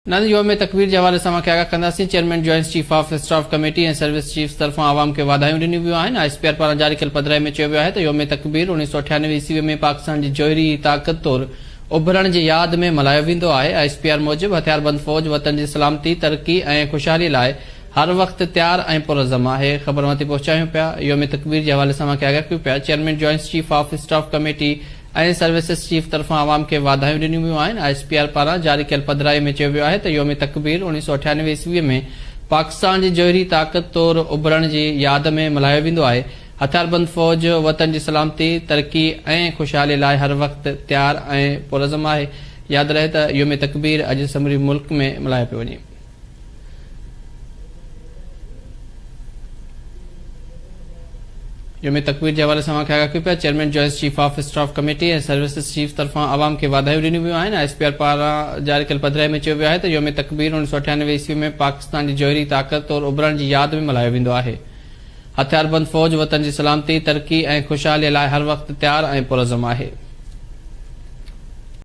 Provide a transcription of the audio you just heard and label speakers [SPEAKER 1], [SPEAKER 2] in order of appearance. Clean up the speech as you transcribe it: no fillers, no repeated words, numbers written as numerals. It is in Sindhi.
[SPEAKER 1] ناظرين يوم تڪبير جي حوالي سان اوهان کي آگاهه ڪنداسين، chairman joint chief of staff committee ۽ service chiefs طرفان عوام کي واڌايون ڏنيون ويون آهن، I S P R پاران جاري ڪيل پڌرائي ۾ چيو ويو آهي ته يوم تڪبير 1998 عيسوي ۾ پاڪستان جي جوهري طاقت طور اڀرڻ جي ياد ۾ ملهايو ويندو آهي، I S P R موجب هٿياربند فوج وطن جي سلامتي، ترقي ۽ خوشحالي لاء هر وقت تيار ۽ پرعزم آهي، خبر اوهان تائين پهچايون پيا، يوم تڪبير جي حوالي سان اوهان کي آگاهه ڪيون پيا، chairman joint chief of staff committee ۽ services chief طرفان عوام کي واڌايون ڏنيون ويون آهن، I S P R پاران جاري ڪيل پڌرائي ۾ چيو ويو آهي ته يوم تڪبير 1998 عيسوي ۾ پاڪستان جي جوهري طاقت طور اڀرڻ جي ياد ۾ ملهايو ويندو آهي، هٿياربند فوج وطن جي سلامتي، ترقي ۽ خوشحالي لاء هر وقت تيار ۽ پرعزم آهي، ياد رهي ته يوم تڪبير اڄ سموري ملڪ ۾ ملهايو پيو وڃي. يوم تڪبير جي حوالي سان اوهان کي آگاهه ڪيون پيا، chairman joint chief of staff committee ۽ services chief طرفان عوام کي واڌايون ڏنيون ويون آهن، I S P R پاران جاري ڪيل پڌرائي ۾ چيو ويو آهي ته يوم تڪبير 1998 عيسوي ۾ پاڪستان جي جوهري طاقت طور اڀرڻ جي ياد ۾ ملهايو ويندو آهي، هٿياربند فوج وطن جي سلامتي، ترقي ۽ خوشحالي لاء هر وقت تيار ۽ پرعزم آهي.